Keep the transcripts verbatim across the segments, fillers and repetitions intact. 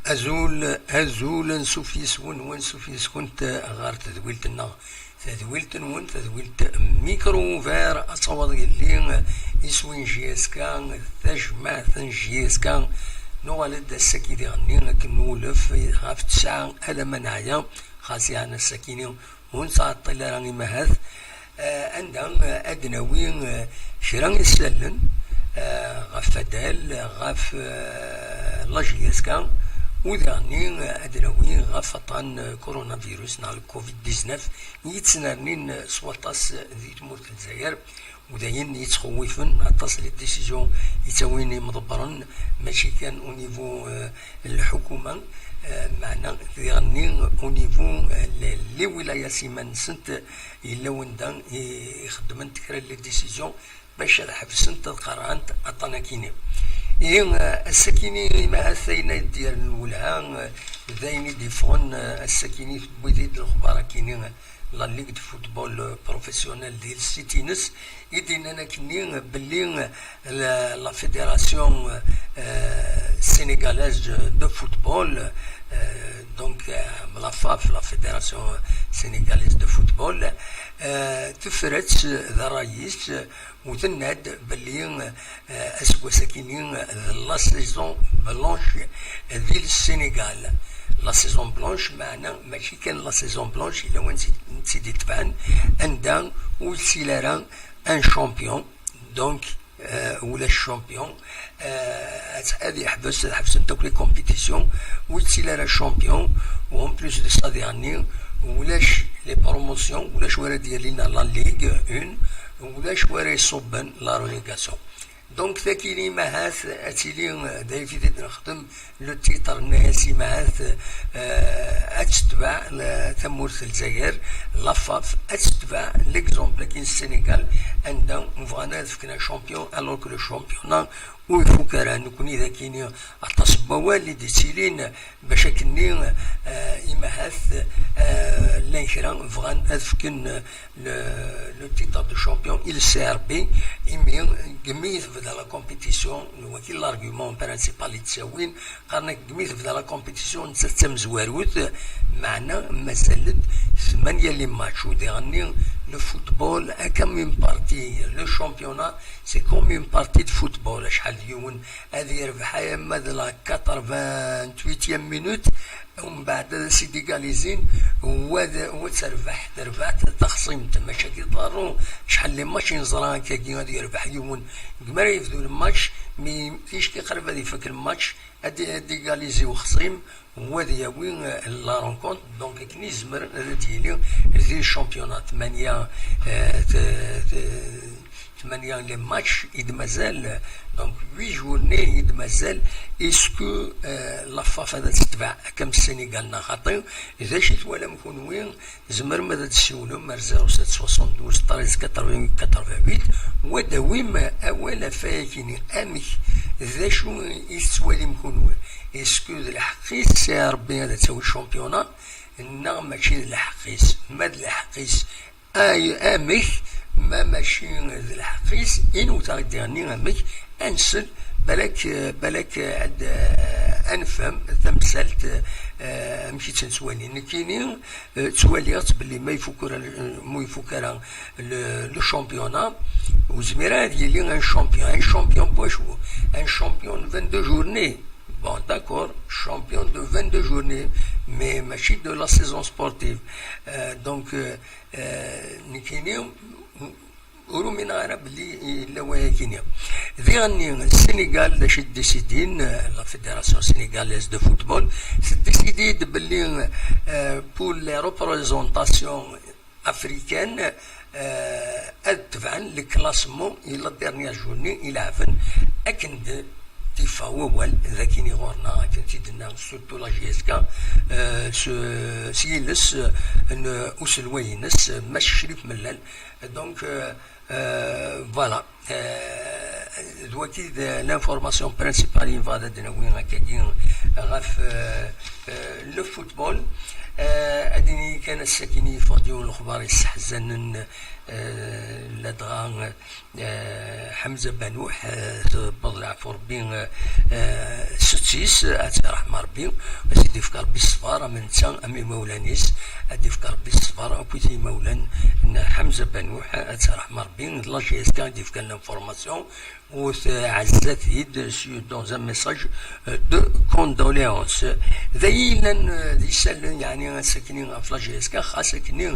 Azul, azul, ansuf yes-wen, wansuf yes-kent ɣer tedwilt-nneɣ. Tadwilt-nwen, tadwilt Micro Ouvert, ad taweḍ yelli iswi n J S K, tajmaɛt n J S K. Nuɣal-d ass-agi diɣenni akken nwulef ɣef tesɛa alamma neɛya, xas yeɛni ass-akini ur nettɛeṭṭil ara imahat, eh, anda, eh, ad d-nawi, eh, kra isallen, eh, ɣef Fadal, ɣef, eh, la J S K, u daɣenni, eh, ad d-nawi ɣef aṭṭan, eh, coronavirus neɣ le covid dix-neuf i yettnernin, eh, s waṭas, eh, di tmurt n Lezzayer. U d ayen yettxewwifen aṭas les décisions i ttawin imḍebbren, mačči kan au niveau, euh, n lḥukuma, euh, meɛna diɣenni au niveau, euh, n les wilayas iman-nsent, yella wanda i, i xeddment kra n les décisions bac ad ḥebsent ad qarɛent aṭṭan-akini. Ihi, euh, ass-akini imahat ayen ay d-yerren lwelha, euh, d ayen i d-yeffɣen, euh, ass-akini tewwi-d lexbar-akini, la Ligue de football, euh, professionnel di lsit-ines, i d-yennan akkenni belli, euh, la, la fédération, euh, sénégalaise de football, euh, donc, euh, la FAF, la fédération sénégalaise de football, euh, tefra-tt d ṛṛay-is, u tenna-d belli, eh, aseggas-akini d la saison blanche di Sénégal. La saison blanche, meɛna mačči kan la saison blanche, yella win tt-, tt-id-itebɛen, anda ur yettili ara un champion, donc, eh, ulac champion, eh, ad, ad yeḥbes, ad ḥebsent akk les compétitions, ur yettili ara champion, u en plus de ça, diɣenni, ulac les promotions, ulac wara d-yalin la Ligue un, ulac wara iṣubben la relégation. Donc, takini mahat ad tili, euh, d ayfit i d-nexdem, le titre-nni-as i mahat, euh, ad tetbeɛ, euh, tamurt n Lezzayer, la FAF, ad tetbeɛ l'exemple-agi n Sénégal, anda bɣan ad fken un champion, alors que le championnat ur ifuk ara. Nekkni d akini aṭas n wawal i d-ittilin, bac akkenni, eh, imahat, eh, llan kra bɣan ad fken, eh, le, le titre de champion i le C R B, imi degmi tebda la compétition, wagi l'argument principal i d-ttawin, qqaren-ak degmi tebda la compétition, nettat d tamezwarut, meɛna mazal-d tmanya les matchs, u diɣenni le football, comme une partie, le championnat, c'est comme une partie de football, acḥal d yiwen ad yerbeḥ, ama d la quatre-vingt-huitième minute, umbeɛd ad as-id-igalizin, wa d, wa d terbeḥ, terbeḥ taxṣimt, maca ki ḍerru, acḥal n match i neẓra akkagi ad yerbeḥ yiwen, deg mi ara yebdu lmatch, mi ticki qrib ad ifak lmatch, ad, ad igalizi uxṣim, wa ad yawi, eh, la rencontre, donc akken i yezmer ad d-yili di championnat tmanya, eh, t-, t-, tmanya les matchs i d-mazal, donc huit journées i d-mazal, est-ce que, euh, la FAF ad tetbeɛ akka am Sénégal neɣ xaṭi? D acu i twalam kunwi? Tzemrem ad d-tessiwlem ar zéro sept soixante-douze treize quatre-vingt-huit quatre-vingt-huit, wa d-awim awal ɣef wayagi-nni. Amek, d acu i tettwalim kunwi? Est-ce que d lḥeqq-is C R B ad tawi championnat, neɣ mačči d lḥeqq-is? Ma d lḥeqq-is, Ay, amek, ma mačči d lḥeqq-is, i newta i d-iɣenni amek, ad nsel, balak, balak ad, ad nefhem tamsalt, eh, amek i tt-nettwali. Nekkini, eh, ttwaliɣ-tt belli ma ifuk ur, ma ifuk ara le, le championnat, ur zmir ara ad yili un champion. Un champion n wacu? Un Bon, d'accord, champion de vingt-deux journées, mais mačči de la saison sportive. Euh, donc, euh, euh, nekkini ur umineɣ ara belli yella wayagi-nni. Diɣenni, Sénégal, d acu i d-décidin, euh, la Fédération Sénégalaise de Football, tdécidi-d belli, euh, pour les représentations africaines, euh, ad tebɛen le classement i la dernière journée i leɛben, akken d tifa wawal d akken i ɣur-neɣ, akken t-id-tenna surtout la J S K, euh, s, s yiles, euh, n uselway-ines, euh, Mass Crif Mellal. Donc, euh, euh, voilà. Euh, d waki d l'information principale i nebɣa ad d-nawi akkagi ɣef, euh, euh, le football. Euh, ad d-nini kan ass-akin yeffeɣ-d yiwen lexbar yesseḥzanen, euh, ladɣa, euh, Ḥemza Banuḥ, euh, tewweḍ leɛfu Rebbi, euh, euh, setti-s, ad tt-iṛḥem Rebbi, ad s-id-ifk Rebbi ṣṣber, am netta, am imawlan-is, ad d-ifk Rebbi ṣṣber akkit imawlan n Ḥemza Banuḥ, ad tt-iṛḥem Rebbi, d la J S K i d-ifkan l'information, u tɛezza-t-id s-, dans un message, euh, de condoléances. D ayi yellan, euh, d isallen, yeɛni, ass-akni ɣef la J S K, xas akni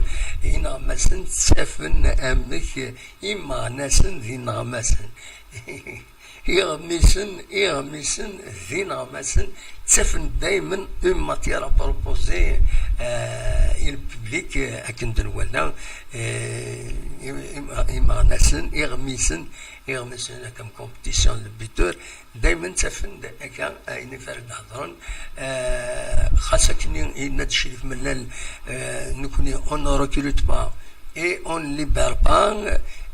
ineɣmasen ttafen amek imeɣnasen d ineɣmasen. Iɣmisen, iɣmisen d ineɣmasen ttafen daymen une matière à proposer, euh, i le public, euh, akken d-nwala, euh, im-, im-, imeɣnasen, iɣmisen, iɣmisen, comme compétition de buteur, daymen ttafen-d akka, euh, ayen i ara d-hedren. Euh, xas akken yenna-d Crif Mellal, euh, nekkni on ne recrute pas et on ne libère pas,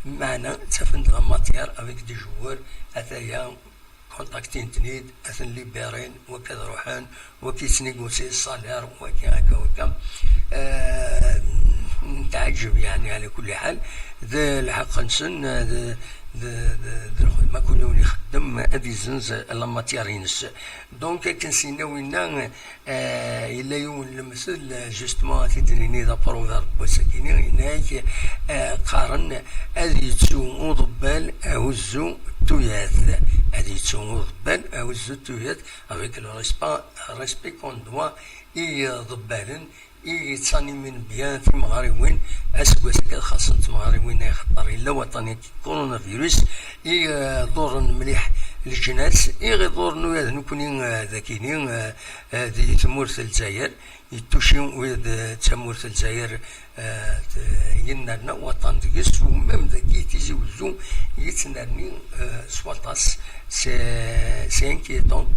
meɛna ttafen-d la matière avec des joueurs, ataya, contactin-ten-id, ad ten-libérin, waki ad ruḥen, waki yettnégocient salaire, waki akka, waki. Euh, netɛeǧǧeb, yeɛni, ɛla kulli ḥal, d lḥeqq-nsen, d, d, d, d lxedma, kul yiwen ixeddem, ad izzenz la matière-ines. Donc, akken s-yenna winna, euh, yella yiwen n lemtel, euh, justement, ad t-id-nini d aproverbe n wass-akini, yenna-ak, euh, qqaren, ad yettu uḍebbal ahuzzu tuyat. Ad yettu uḍebbal ahuzzu tuyat, avec le respect, respect qu'on doit i iḍebbalen, i yettanimin bien timeɣriwin, aseggas-agi ad xaṣṣen tmeɣriwin, axaṭer yella waṭṭan-agi coronavirus, i, euh, ḍurren mliḥ leǧnas, i ɣ-iḍurren ula d nekkni, euh, dagini, euh, euh, di tmurt n Lezzayer, yettuci ula d tamurt n Lezzayer, euh, t-, yennerna waṭṭan deg-s, u même dagi Tizi Wezzu yettnerni, euh, s waṭas. C'est, c'est inquiétant,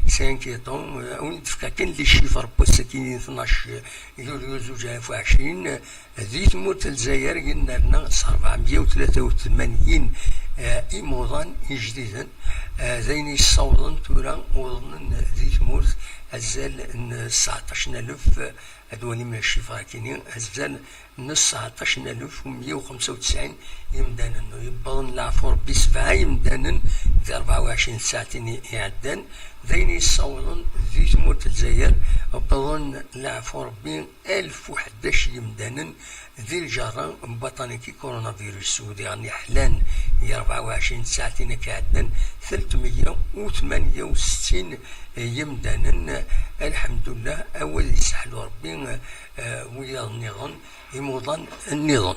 c'est inquiétant. Euh, win d-fka kan les chiffres n wass-agi, tnac yulyu zuǧ alaf u ɛecrin, di tmurt n Lezzayer yennerna s rebɛemya u tlata u tmanyin, eh, imuḍan ijdiden, eh, d ayen yessawḍen tura uḍnen di tmurt azal n sseɛṭac n alef, eh, ad walim le chiffre akini, azal n sseɛṭac n alef u mya u xemsa u tesɛin imdanen. Yewwḍen leɛfu Rebbi sebɛa imdanen di rebɛa u ɛecrin ssaɛtin i iɛeddan, d ayen yessawḍen di tmurt n Lezzayer, wwḍen leɛfu Rebbi alef u ḥdac yimdanen di lǧerra n waṭṭan-agi coronavirus, u diɣen ḥlan i rebɛa u ɛecrin ssaɛtin akka iɛeddan, telt meyya u tmanya u settin yimdanen. Alḥemdullah, awal yesseḥlu Rebbi, eh, wiyaḍ nniḍen, imuḍan nniḍen.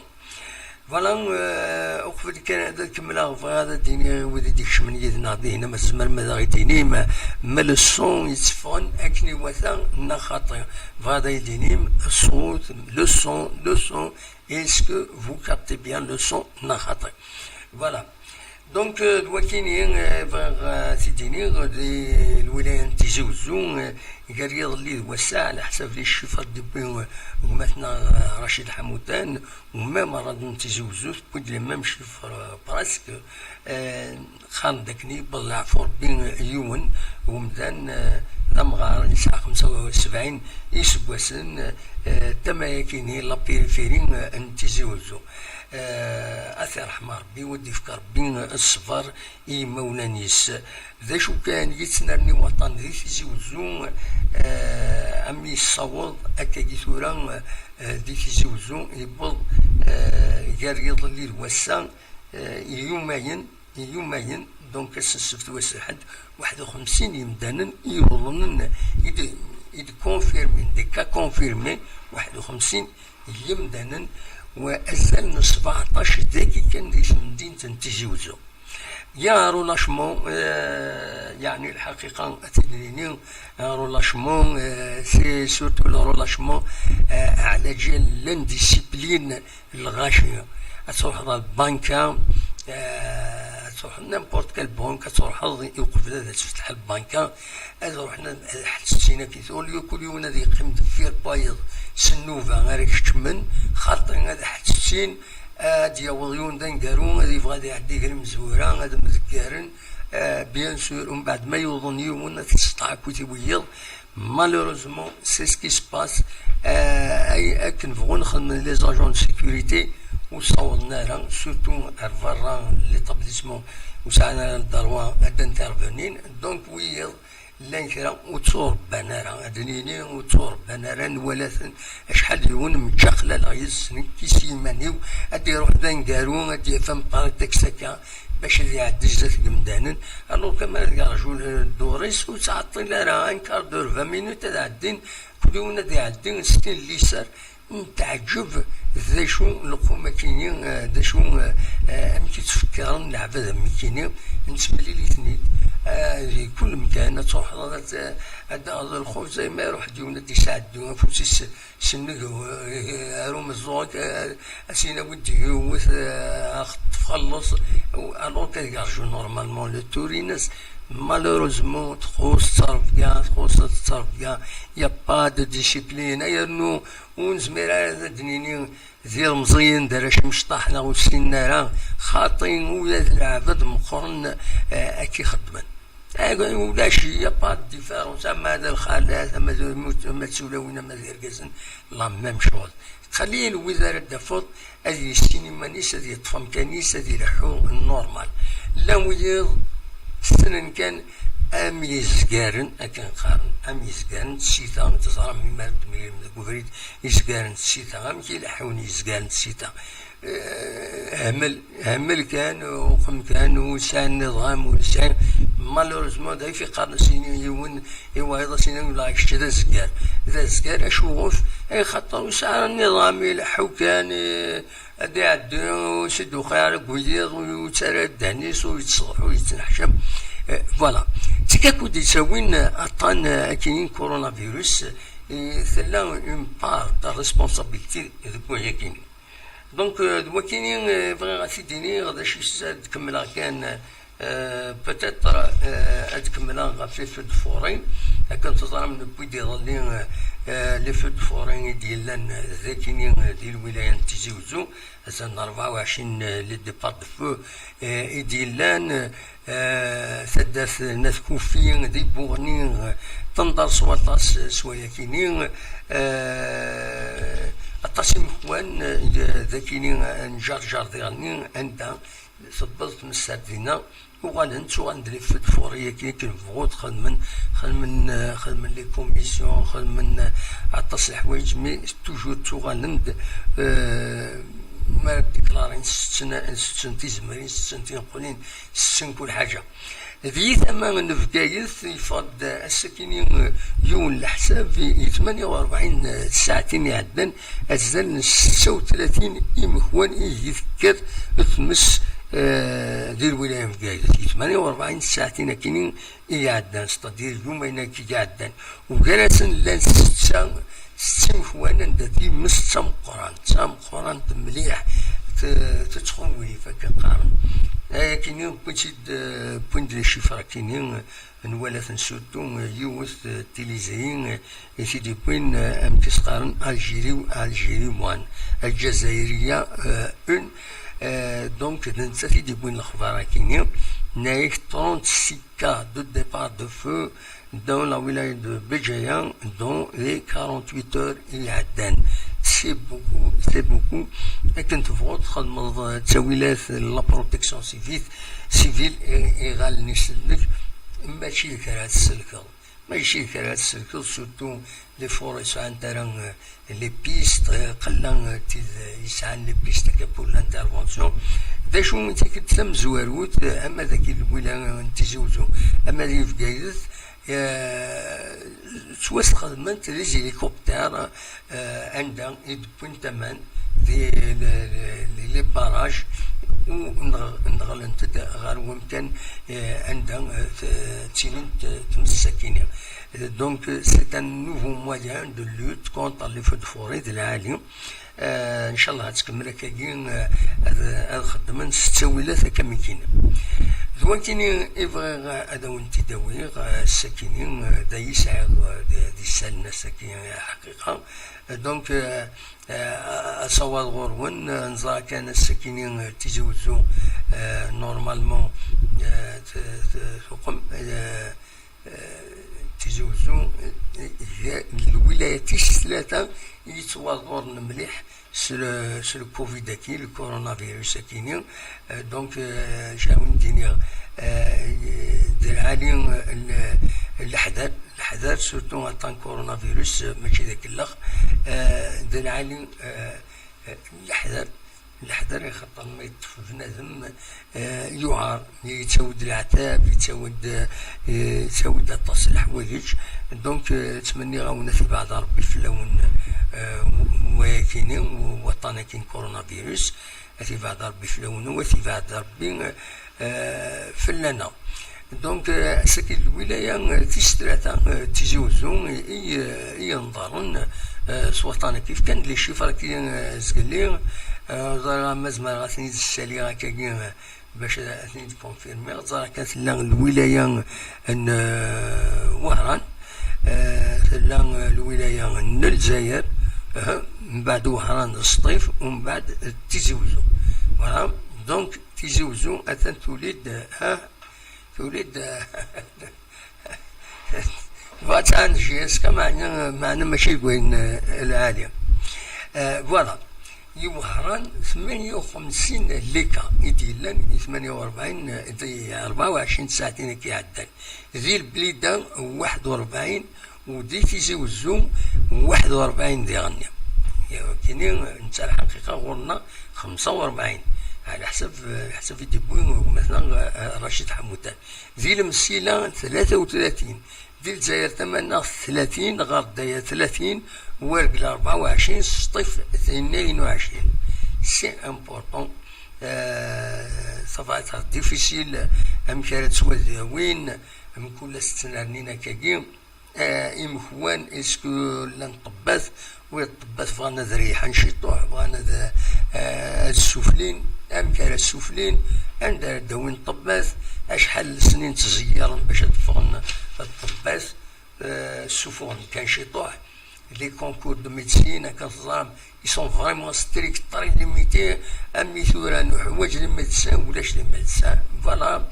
Voilà, euh, uqbel kan ad kemmleɣ, bɣiɣ ad d-iniɣ i wid i d-ikecmen yid-neɣ dihin, ma tzemrem ad aɣ-d-tinim, ma le son yetteffɣen akken iwata neɣ xaṭi. Bɣiɣ ad d-tinim, ṣṣut, le son, le son, est-ce que vous captez bien le son neɣ xaṭi? Voilà. Donc, euh, d wakini, euh, bɣiɣ, euh, ad t-id-iniɣ, di lwilaya n Tizi Wezzu, euh, gar yiḍelli d wass-a, ɛla ḥsab les chiffres d-yewwi, euh, gma-tneɣ, euh, Racid Ḥamudan, u même rradyu n Tizi Wezzu, tewwi-d les mêmes chiffres, euh, presque, euh, qqaren-d akken yewweḍ leɛfu Rebbi yiwen umdan, euh, d amɣar, yesɛa xemsa u sebɛin iseggasen, euh, tama-yakini, la périphérie, euh, n Tizi Wezzu. Euh, ad t-iṛḥem Rebbi, u ad d-ifk Rebbi, euh, ṣṣber i yimawlan-is. D acu kan, yettnerni waṭṭan di Tizi Wezzu, eh, am yessaweḍ akkagi tura, eh, di Tizi Wezzu, yewweḍ, eh, gar yiḍelli d wass-a, eh, i yumayen, Yumayen, donc ass n ssebt wass lḥedd, waḥed u xemsin yemdanen i yuḍnen, i d, i d confirmés, des cas confirmés, waḥed u xemsin yemdanen, wa azal n sbeɛṭac dagi kan di temdint n Tizi Uzzu. Il y a un relâchement, euh, يعني الحقيقة ad t-id-nini, un relâchement, euh, c'est surtout le relâchement, euh, على جال l'indiscipline الغاشية. Ad تروح للبنكة، آه، ad تروح n'importe quelle banque، ad تروح يقبل هذا تفتح البنكة، ad روحنا حتى كي تقول لي كل يوم هذا يقيم دفير بايض سنوفة غير يكتمن، خاطر هذا حتى ad yaweḍ yiwen d aneggaru, ad yebɣu ad iɛeddi gar imezwura, ad mdeggaren, euh, bien sûr, ومن بعد ما يوضن يوم ad testeɛku tiwiyeḍ. Malheureusement, c'est ce qui se passe. Euh, ay, akken bɣun xedmen les agents de sécurité, ur ssawḍen ara, surtout ar berra n l'établissement, ur sɛan ara le droit ad intervenir. Donc, wiyiḍ, llan kra ur tturebban ara, ad nini ur tturebban ara, nwala-ten acḥal d yiwen meččaqlaleɣ yis-s nekk s yiman-iw, ad d-iruḥ d aneggaru, ad d-yaf am prétexte akka bac ad iɛeddi zdat n yemdanen, alors que ma ad yerǧu dduṛ-is ur ttɛeṭṭil ara un quart d'heure, vingt minutes ad ɛeddin, kul yiwen ad iɛeddi s tin liser, netɛeǧǧeb d acu lqum-agi-nni, eh, d acu, eh, eh, amek i ttfekkaren leɛbad am nekkini, nettemlil-iten-id, eh, di kul mkan, ad truḥeḍ ad, ad d-taɣeḍ lxubz, ay ma iruḥ-d yiwen ad d-isɛeddu afus-is sennig, eh, ar umeẓẓuɣ, eh, ad s-yini awi-d yiwet, eh, ad xeṭṭef xelleṣ, alors qu'ad yerǧu normalement le tour-ines, malheureusement txuṣ ttrebga, txuṣ ttrebga, y a pas de discipline, yernu ur nezmir ara ad d-nini d ilemẓiyen d arrac imecṭaḥ neɣ ur ssinen ara, xaṭi ula d lɛebd meqqren, eh, akka i xeddmen. Eh, ulac, y a pas de différence, ama d lxalat, ama d, ama d tulawin, ama d irgazen, la même chose. Xalil wid ara d-tafeḍ ad yissin iman-is, ad yeṭṭef amkan-is, ad ileḥḥu normal. Llan wiyiḍ ssnen kan am yizgaren, akken qqaren, am yizgaren n tsita, teẓram mi ara d-temlilim deg ubrid, izgaren n tsita, amek i leḥḥun yizgaren n tsita? Eh, hmel, hmel kan, uqem kan, ur sɛin nniḍam, ur sɛin, malheureusement, d ayen i qqaren, as-yini yiwen i wayeḍ, as-yini, "Wala, kečč d azgar." D azgar, acuɣef? Ay xaṭer ur sɛin ara nniḍam, ileḥḥu kan, eh, ad iɛeddi, ur s-id-uqi ara deg wiyiḍ, ur yettarra ddehn-is, ur yettṣeḍḥu, ur yettneḥcam. Eh, voilà. D tikka-k ur d-yettawin aṭṭan, eh, akkin coronavirus, eh, tella une part de responsabilité deg wayagi. Donc, euh, d wakini, euh, bɣiɣ ad t-id-iniɣ, d acu i s-, ad kemmleɣ kan, euh, peut-être, euh, ad kemmleɣ ɣef les feux de forêt. Akken teẓram, newwi-d iḍelli, euh, les feux de forêt i d-yellan, euh, d akini, euh, di lwilaya n Tizi Uzzu, atan rebɛa u ɛecrin, euh, les départs de feu, euh, i d-yellan, euh, Eh, taddart n At Kufi, di Buɣni, eh, tenḍer s waṭas, eh, s wayakini, eh, aṭas imekwan, eh, d akini, eh, nǧerǧer diɣenni, anda tewweḍ tmessart dinna, uɣalen, ttuɣalen-d les feux de forêt-agi akken bɣut, xedmen, xedmen, eh, xedmen les commissions, xedmen, eh, aṭas n leḥwayeǧ, mais toujours ttuɣalen-d, eh, mi ara déclarin setten, setten tizemrin, setten tineqlin, setten kul ḥaǧa. Di tama n Bgayet, yeffeɣ-d ass-akini yiwen n leḥsab, i tmanya u rebɛin tsaɛtin iɛeddan, azal n setta u tlatin imekwan i deg tekker tmes, eh, di lwilaya n Bgayet. I tmanya u rebɛin tsaɛtin akini i iɛeddan, c'est-à-dire yumayen-agi iɛeddan. Ugar-asen llan setta, setta imekwan anda times d tameqqrant, d tameqqrant mliḥ, t-, tettxewwif, akken qqaren. Ayakini, wwin-tt-id, eh, wwin-d les chiffres akini, eh, nwala-ten surtout, eh, yiwet, eh, tilizi, eh, i t-id-yewwin, eh, amek i s-qqaren, Algérie, Algérie one, Aljazairiya, eh, une, eh, donc, d nettat i d-yewwin lexbar akini, nna-yak trente-six cas de départ de feu dans la wilaya de Béjaïa, dans les quarante-huit heures i iɛeddan. C'est beaucoup, c'est beaucoup. Akken tebɣuḍ txedmeḍ, eh, ttawilat n la protection civile, civile, eh, iɣallen isellek, mačči d kra ad tsellkeḍ. Mačči d kra ad tselkeḍ, surtout les forêts sɛant ara, euh, les pistes, euh, qella, euh, tid yesɛan les pistes akka pour l'intervention. D acu i d-tamezwarut, euh, ama dagi lwilaya n Tizi Uzzu, ama di Bgayet, euh, ttwasxedment les hélicoptères, euh, anda i d-wwint aman di le- le- les barrages u nneɣ- nneɣlent-d ɣer wamkan, eh, anda, eh, t- ttilint, eh, tmes-agi. Eh, donc, eh, c'est un nouveau moyen de lutte contre les feux de forêt de lɛali. Eh, ncallah ad tkemmel akkagi, eh, ad, ad xeddmen s ttawilat akka mi kini. D wakini i bɣiɣ ad awen-t-id-awiɣ, eh, ass-akini, eh, d ayi sɛiɣ, eh, di, di ssalen ass-agi, eh, ḥaqiqa. Eh, donc, eh, Eh, asawaḍ ɣur-wen, eh, neẓra kan ass-akini, eh, Tizi Uzzu, eh, normalement, eh, t- t- tuqem, eh, eh, Tizi Uzzu, eh, eh, d lwilaya tis tlata i yettwaḍuren mliḥ s le, s le covid-agi, le coronavirus-akini. Eh, donc, eh, j- ad wen-d-iniɣ, eh, d lɛali, eh, l- leḥder, leḥder, surtout en tant que coronavirus, eh, mačči d akellex, eh, d lɛali, eh, eh, leḥder, leḥder, ixaṭer ma yeṭṭef bnadem, eh, yuɛer, yettawi-d leɛtab, yettawi-d, eh, yettawi-d aṭas n leḥwayeǧ. Donc, eh, ttmenniɣ-awen ad t-ibɛed Rebbi fell-awen, eh, w- wayakini, w- waṭṭan-agi n coronavirus. Ad t-ibɛed Rebbi fell-awen, u ad t-ibɛed Rebbi, eh, fell-aneɣ. Donc, eh, ass-agi d lwilaya, eh, tis tlata, eh, Tizi Uzzu, i, i, eh, i yenḍerren, eh, s waṭṭan-agi. Fkan-d les chiffres-agi, eh, zgelli, eh, ẓriɣ ma zemreɣ ad ten-id-ssaliɣ akkagi, eh, bac ad ten-id-confirmiɣ. Ẓriɣ kan tella lwilaya n, eh, Wehran, eh, tella, eh, lwilaya n Lezzayer, eh, mbeɛd Wehran d Sṭif, u mbeɛd Tizi Uzzu. Voilà. Donc, Tizi Uzzu atan tuli-d, eh, tuli-d, eh, bɣa ad tɛaned J S K, meɛna, meɛna mačči deg wayen, eh, lɛali. Eh, voilà. I Wehran, tmanya u xemsin les cas i d-yellan i tmanya u rebɛin, di rebɛa u ɛecrin tsaɛtin i iɛeddan. Di Leblida, waḥed u rebɛin, u di Tizi Uzzu, waḥed u rebɛin diɣenni. Kini, netta lḥaqiqa ɣur-neɣ xemsa u rebɛin. Ɛla ḥsab, ɛla ḥsab i d-yewwi gma-tneɣ, eh, Racid Ḥamudan. Di Lemsila, tlata u tlatin. Di Lezzayer tamaneɣt, tlatin, ɣer Daya, tlatin, Wergla, rebɛa u ɛecrin, Sṭif, tnayen u ɛecrin. C'est important. Euh, ça va être difficile. Amek ara ttwadawin, mkul ass ttnernin akkagi. Euh, imekwan, est-ce que llan ṭṭebbat? Wi ṭṭebbat bɣan ad reyḥen ciṭuḥ, bɣan ad, euh, ad ssuflin. Amek ara ssuflin? Anda ara d-awin ṭṭebbat? Acḥal n lesnin ttẓeyyiren bac ad ffɣen ṭṭebbat? Euh, ssufuɣen kan ciṭuḥ. Les concours de médecine, akka teẓram, ils sont vraiment stricts, très limités. Am mi tura nuḥwaǧ les médecins, ulac les médecins. Voilà.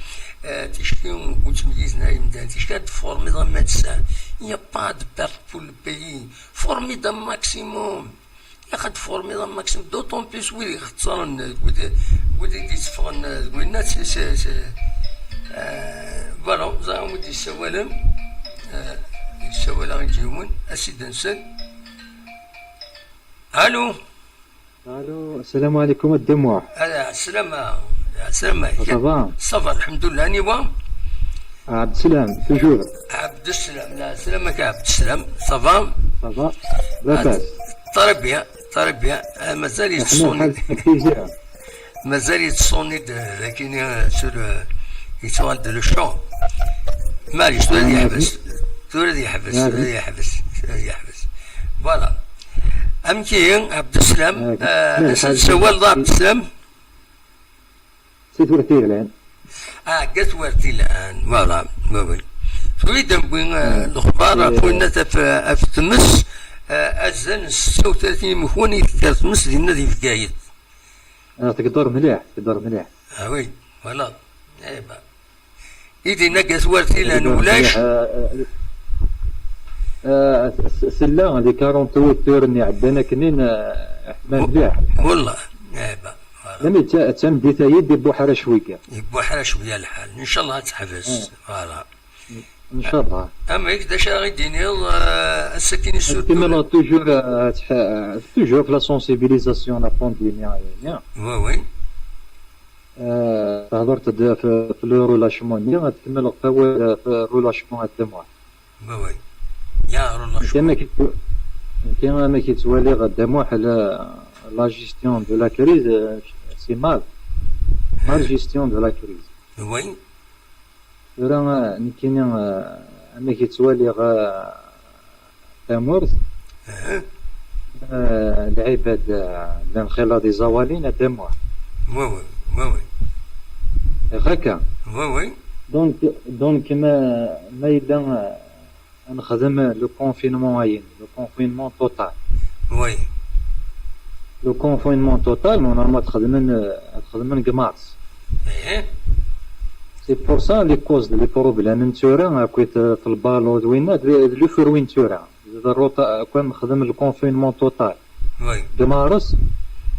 Euh, ticki ur ttmeyyizen ara yemdanen. Ticki ad tformiḍ un médecin. Il n'y a pas de perte pour le pays. Formiḍ un maximum. Ilaq ad tformiḍ un maximum, d'autant plus wid ixeṣren, wid, wid i d-itteffɣen deg winna, c'est, c'est, c'est, euh, voilà, ẓriɣ wi d-yessawalen, euh, yessawal-aɣ-d yiwen, ad s-id-nsel. Allô? Allô, السلام عليكم الدموع. Ah, السلامة، السلامة. Ça va? Ça va, الحمد لله. Aniwa? Abdeslam, toujours. Abdeslam, la, السلامة يا عبد السلام. Ça va? Ça va. Labas. Très bien, très bien. Ah, mazal yettṣuni. Mazal yettṣuni-d, euh, dagini, euh, sur, euh, yettɣal-d le champ. Maɛlic, tura ad yeḥbes. Tura ad yeḥbes, tura ad yeḥbes, tura ad yeḥbes. Voilà. Amek ihi, Abdeslam? Ah, euh, lḥal. Sawal d Abdeslam? Si Twertilan. Ah, Gat Wertilan, voilà, oui, oui. Tura ad d-newwi, euh, lexbar ɣef winna taf, ɣef tmes, euh, azal n setta u tlatin imekwan i tekker tmes dinna di Bgayet. Ah, tqedder mliḥ, tqedder mliḥ. Ah oui, voilà. Eh ben. I dinna Gat Wertilan ulac. Ah, ah, ah, s- s- sella di quarante-huit heures-nni iɛeddan akken-in, ah, ḥman mliḥ. Wallah, eh ben, voilà. Lami d ta- d tameddit-ayi d-ibuḥra cwiya. Ibuḥra cwiya lḥal. Ncallah ad teḥbes. Ah. Voilà. Ncallah. Amek, d acu ara yi-d-tiniḍ, euh, ass-agi n ssutur? Ad kemmleɣ toujours, euh, toujours la sensibilisation, la pandémie, ya. Oui, oui. Euh, tehḍeṛ-d ɣef, ɣef le relâchement-nni, ad kemmleɣ ɣef wawal, ɣef relâchement à deux mois. Oui, oui. Ya, relâchement. Nekk amek i, nekk amek i ttwaliɣ à deux mois la, la gestion de la crise, euh, c'est mal. Mal gestion de la crise. Oui. Tura, eh, nekkini, eh, amek i ttwaliɣ, eh, tamurt, eh, lɛibad, eh, llan xilla d iẓawalin, ad amuɣ. Oui, oui, oui, oui. Yak akka. Oui, oui. Donc, donc, ma, ma yella, eh, ad nexdem le confinement ayen, le confinement total. Oui. Le confinement total, normalement, ad t-xedmen, ad t-xedmen deg mars. C'est pour ça les causes, les problèmes n tura, akked, euh, le ballon d winna, d, d le fruit n tura. D rota-, kan nexdem le confinement total. Oui. Deg mars,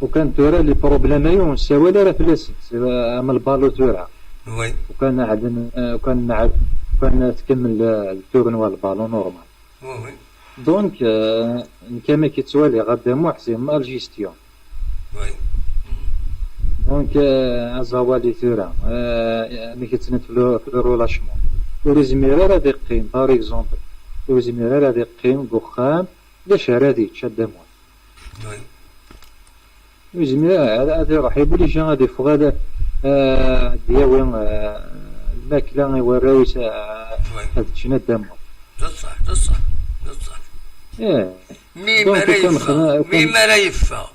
ukan tura les problèmes-ayi ur nessawal ara fell-asen, c'est, euh, am le ballon tura. Oui. Ukan ɛedden, euh, ukan nɛed, ukan tkemmel, euh, le tournoi le ballon normal. Oui, oui. Donc, euh, nekk amek i ttwaliɣ ad amuɣ, c'est mal gestion. Oui. Donc, euh, aẓawali tura, euh, amek i ttnit fi le, fi le relâchement. Ur izmir ara ad iqqim, par exemple, ur izmir ara ad iqqim deg uxxam, d acu ara ad yečč ad amuɣ. Oui. Ur yezmir ara ad, ad iruḥ, obligé ad iffeɣ ad, eh, ad d-yawi, eh, lmakla i warraw-is, eh, ad ččen ad d-amuɣ. D ṣṣeḥ, d ṣṣeḥ, d ṣṣeḥ. Eh. Mi ara yeffeɣ, mi ara yeffeɣ.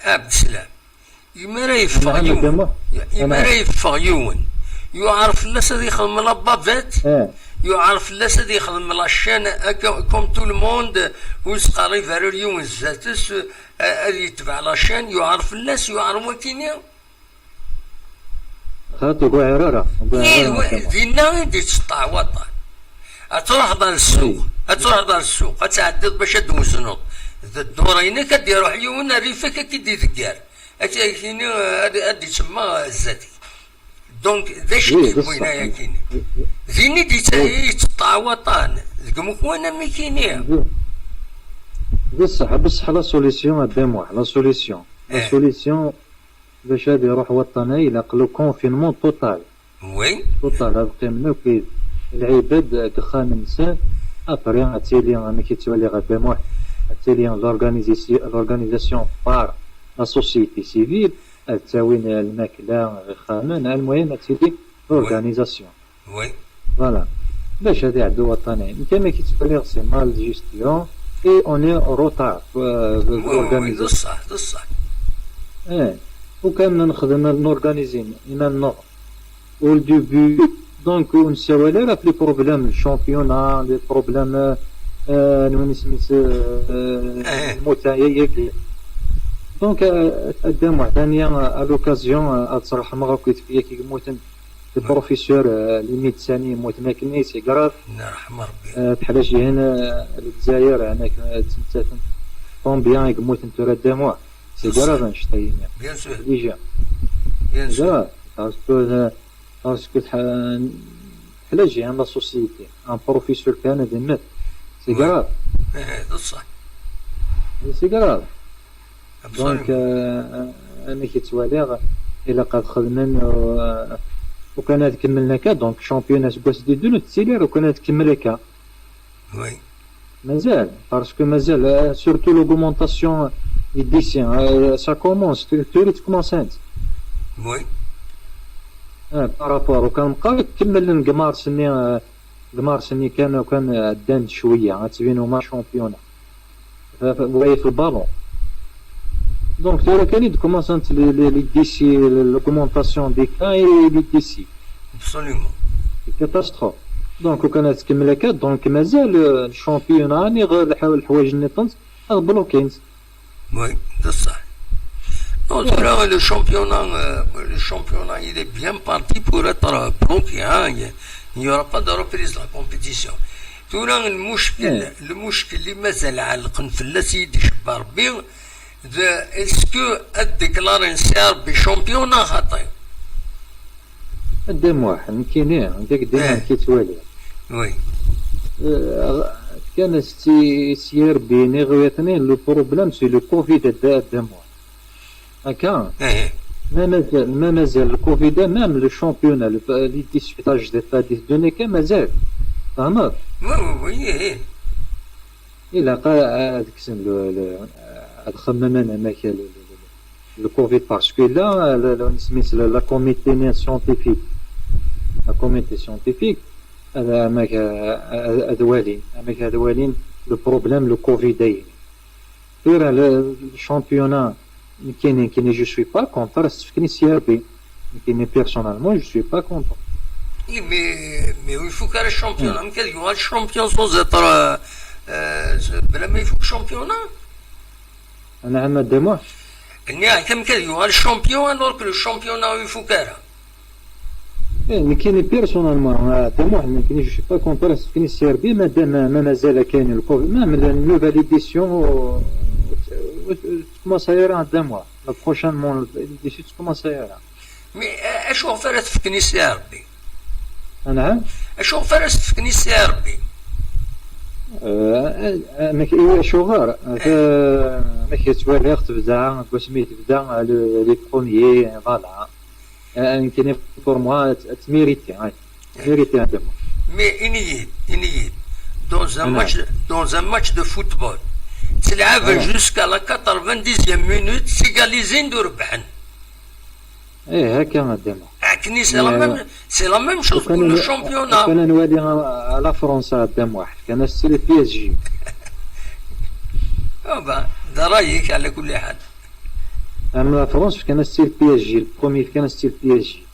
Abdeslam. Imi ara yeffeɣ yiwen, imi ara yeffeɣ yiwen, yuɛer fell-as ad yexdem la bavette, yuɛer fell-as ad yexdem la chaîne, akka, comme tout le monde, ur yettqerrib ara yiwen zdat-s, a-, ad yetbeɛ la chaîne, yuɛer fell-as, yuɛer wakini. Xaṭi, ur yuɛer ara, ur yuɛer ara. Dinna i d-yettseṭṭeɛ waṭan. Ad truḥeḍ ar ssuq, ad truḥeḍ ar ssuq, ad tɛeddiḍ bac ad d-twezneḍ. D dduṛ-inek, ad d-iruḥ yiwen rrif-ik ad k-id-idegger. Ad k-, ad k-yini, ad, ad d-isemma zdat-k. Donc, d acu i k-yewwin ayakini? Din i d-yettseṭṭeɛ waṭan, deg umekwan am ikini. D ṣṣeḥ, bṣeḥ la solution a Dda Muḥ, la solution. La solution, bac ad iruḥ waṭṭan-a, ilaq le confinement total. Oui. Total, ad qqimen akk lɛibad deg uxxam-nsen. Après, ad tili, amek i ttwaliɣ a Dda Muḥ, ad tili l'organisation, l'organisation par la société civile, ad ttawin lmakla, ixxamen, almuhim ad tili l'organisation. Oui. Voilà. Bac ad iɛeddu waṭṭan-a. Nekk amek i ttwaliɣ, c'est mal gestion et on est en retard, euh, de l'organisation. Oui, oui, d ṣṣeḥ, d ṣṣeḥ. Eh, ukan nexdem, norganizi iman-nneɣ au début, donc ur nessawal ara ɣef les problèmes, le championnat, les problèmes, euh, n win isem-is, euh, lmut-a, yagi. Donc, euh, a Dda Muḥ, à l'occasion, euh, ad ttreḥmeɣ akk i tefyar i yemmuten. Le professeur, euh, les médecins yemmuten akkenni, c'est grave. Yerḥem Rebbi. Euh, teḥla jihan, euh, Lezzayer, euh, anak, euh, ttmettaten. Combien i yemmuten tura a Dda Muḥ? C'est grave, annect-a-yini. Bien sûr. Déjà. Bien sûr. Grave. Parce que, euh, parce que teḥ-, teḥla jihan la société. Un professeur kan ad immet. C'est grave. Eh, d ṣṣeḥ. C'est grave. Donc, euh, amek i ttwaliɣ, ilaq ad xedmen, euh, ukan ad kemmlen akka, donc championnat aseggas d-yeddun ur tettili ara, ukan ad tkemmel akka. Oui. Mazal, parce que mazal, euh, surtout l'augmentation des décès, euh, ça commence, tu, tu commences oui. Euh, par rapport, ukan meqqar kemmlen deg mars-nni, euh, deg mars-nni kan, ukan, euh, ddan cwiya, ad tbin huma championnat. Ɣef, ɣef le ballon. Donc, tura kan i d-commencent les, les, les décès, l'augmentation des cas et les décès. Absolument. C'est catastrophe. Donc, ukan ad tkemmel akka, donc mazal, euh, le championnat, niɣ lḥ-, lḥwayeǧ-nniḍen, ad bloquent. Oui, d ṣṣeḥ. Non, tura, le championnat, euh, le championnat, il est bien parti pour être, euh, bloqué, hein. Il y a, il n'y aura pas de reprise de la compétition. Tura, lmuckil, lmuckil i mazal ɛellqen fell-as i yi-d-icebba Rebbi, d est-ce que ad déclaren Sidi Rebbi championnat xaṭi? A Dda Muḥ, nekkini, nekk dima nekk i ttwaliɣ. Oui. Fkan-as-tt i S R B, nniɣ-yasen le problème c'est le covid à deux mois. Akka. Eh. Ma mazal, ma mazal le covid, même le championnat, le, les dix-huit âges de pas dix-deux n'est que mazal. Fahmeḍ? Oui, oui, oui. Eh. Ilaq a- ad kksen le, le, ad xemmemen amek le, le, le, le covid, parce que là, le, le, nesmi-s le, la comité scientifique, la comité scientifique, ad, amek, ad, ad walin, amek ad walin le problème, le covid-ayi. Tura le, le championnat, nekkini, nekkini, je suis pas contre, ad s-fken i S R B. Nekkini, personnellement, je suis pas contre. Eh, mais, mais il faut que le championnat, mais quel le champion sans être, euh, euh, c'est vraiment il faut que championnat. Anɛam a Dda Muḥ. Nniɣ-ak amek ad yuɣal champion alors que le championnat ur ifuk ara. Eh, nekkini, personnellement, a Dda Muḥ, nekkini, je suis pas contre, ad s-fken i S R B, ma, ma, ma mazal kayen le covid, même la nouvelle édition, ur, ur, ur, ur teccumeɛ ara a Dda Muḥ. La prochaine, mon, l'édition ur teccumeɛ ara. Mais, euh, acuɣef ara s-fken i S R B? Anɛam? Acuɣef ara s-fken i S R B? Eh, amek, i wacuɣer? Amek yettwaliɣ tebda, deg wasmi tebda, le, les premiers, voilà. Eh, nekkini, pour moi, ad, ad tmérité, ay. Tmérité a Dda Muḥ. Mais ini-yi-d, ini-yi-d, dans un Anɛam. Match, dans un match de football, ttlɛaben Anɛam. Jusqu'à la quatre-vingt-dixième minute, égalisé-n d ur rebḥen. Eh, akka a Dda Muḥ. Akken, c'est la même, c'est la même chose pour le championnat. Kan nwali a, a la France a Dda Muḥ, fkan-as-tt i le P S G. Ah ben, d ṛṛay-ik, ɛla kulli ḥal. Am la France, fkan-as-tt i le P S G, le premier, fkan-as-tt i le P S G.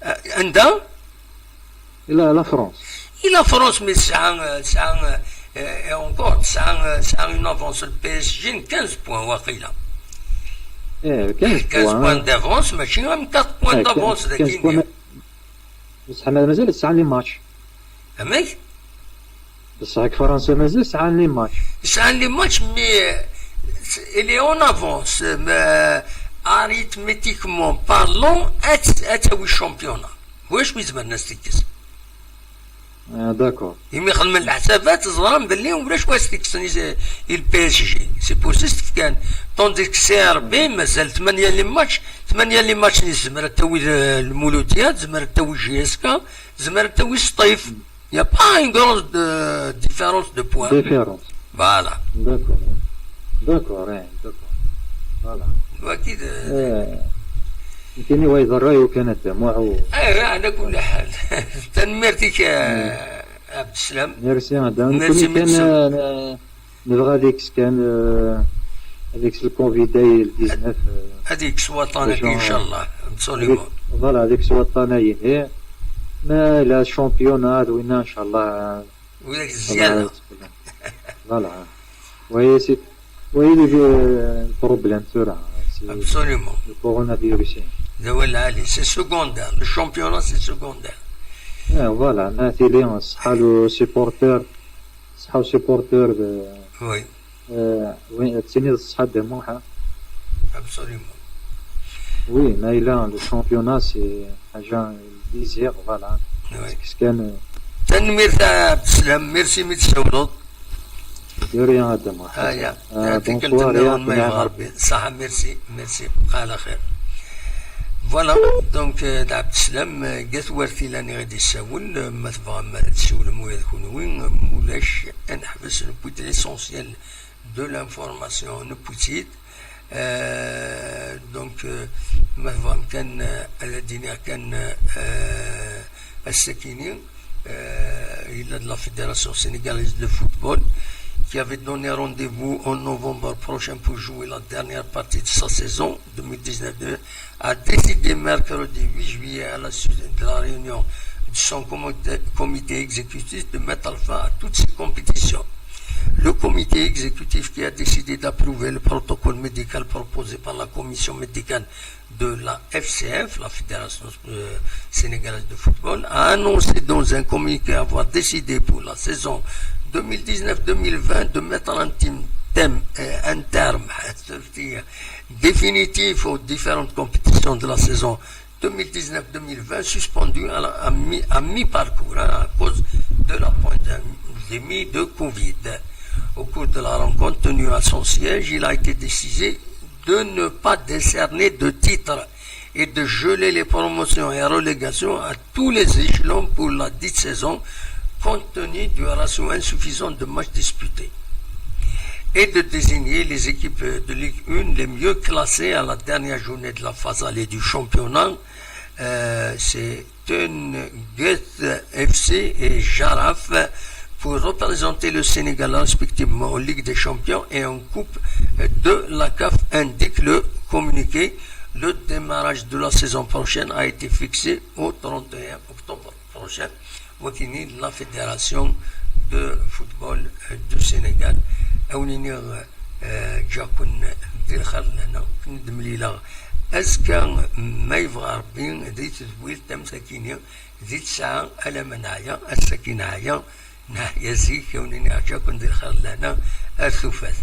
Euh, anda? La, la France. Et la France, mais c'est un, euh, c'est un, euh, et encore, c'est un, euh, c'est une avance, le P S G, quinze points, waqila. Eh, quinze quinze points, points hein. D'avance, ماشي غير quatre points Eh, d'avance. quinze points, mais, بصح ما-، مازال تسعة les matchs. Amek? بصح هاك فرنسا مازال تسعة les matchs. C'est un match, mais, euh, il est en avance, mais arithmétiquement parlant, ad, ad tawi championnat. واش وين زمان الناس تكس؟ Ah, d'accord. imi xedmen leḥsabat ẓran belli ulac wa s-tekksen i, i le P S G. C'est pour ça s-t-fkan. Tandis que C R B mazal ثمانية les matchs, ثمانية les matchs-nni tezmer ad tawi, eh, Lmuludya, tezmer ad tawi J S K, tezmer ad tawi Sṭif. Il n'y a pas une grande, euh, différence de points. Différence. Voilà. D'accord. D'accord, eh, d'accord. Voilà. Wagi d Eh, nekkini wa yeḍra-yi kan a Dda Muḥ. Eh, ala kulli ḥal. Tanemmirt-ik, eh, Abdeslam. Merci a Dda Muḥ. Merci, Nekkini kan, merci. Eh, Nebɣa ad ikkes kan, eh, ad ikkes le covid-ayi le dix-neuf, eh, Ad ikkes waṭṭan-agi, Jean- inchallah. Absolument. Voilà, ad ikkes waṭṭan-ayi. Ma la championnat d winna, inchallah. Widak zzyada. Voilà. Wayi, c'est, wayi le, eh, problème tura. C'est Absolument. Le coronavirus. D awal lɛali. C'est secondaire. Le championnat, c'est secondaire. Eh, voilà, ma tili ṣṣeḥḥa le supporter, ṣṣeḥḥa le supporter de, Oui. eh, oui, ad tiniḍ ṣṣeḥḥa a Dda Muḥ, hein. Absolument. Oui, ma yella le championnat, c'est حاجة désir, voilà. Oui. Parce que, eh, Tanemmirt a Abdeslam, merci mi d-tsawleḍ. De rien a Dda Muḥ. Aya. Ah, Tikkelt bonsoir, nniḍen ya, ma ya. yebɣa Rebbi. Ṣaḥa, merci, merci. Bqa ɛla xir. Voilà, donc, euh, d Abdeslam, euh, gat war tila-nni i d-issawel, euh, ma tebɣam ad tessiwlem ula d kunwi, euh, ma ulac, ad neḥbes, newwi-d l'essentiel de l'information, newwi-tt-id. Euh, donc, euh, ma tebɣam kan, euh, ad d-iniɣ kan, euh, ass-akini, euh, il a de la Fédération sénégalaise de football qui avait donné rendez-vous en novembre prochain pour jouer la dernière partie de sa saison deux mille dix-neuf deux, a décidé mercredi huit juillet à la suite de la réunion de son comité, comité exécutif de mettre fin à toutes ces compétitions. Le comité exécutif qui a décidé d'approuver le protocole médical proposé par la commission médicale de la F C F, la Fédération, euh, sénégalaise de football, a annoncé dans un communiqué avoir décidé pour la saison deux mille dix-neuf deux mille vingt de mettre un tim-, thème, euh, un terme, c'est-à-dire définitif aux différentes compétitions de la saison deux mille dix-neuf deux mille vingt, suspendues à la, à mi-, à mi-parcours, hein, à cause de la pandémie de Covid. Au cours de la rencontre tenue à son siège, il a été décidé de ne pas décerner de titre et de geler les promotions et relégations à tous les échelons pour la dite saison, compte tenu du ratio insuffisant de matchs disputés, et de désigner les équipes de Ligue un les mieux classées à la dernière journée de la phase aller du championnat. Euh, c'est Tenguet F C et Jaraf pour représenter le Sénégal respectivement en Ligue des Champions et en Coupe de la CAF, indique le communiqué. Le démarrage de la saison prochaine a été fixé au trente et un octobre prochain. Wagi d la Fédération de Football du Sénégal. A wen-iniɣ ǧǧiɣ-ken di lxir lehna, ken-id-mlileɣ azekka ma yebɣa Rebbi di tedwilt am tagi-nni di tesɛa alamma neɛya, ass-agi neɛya, neɛya zik. A wen-iniɣ ǧǧiɣ-ken di lxir lehna, ar tufat.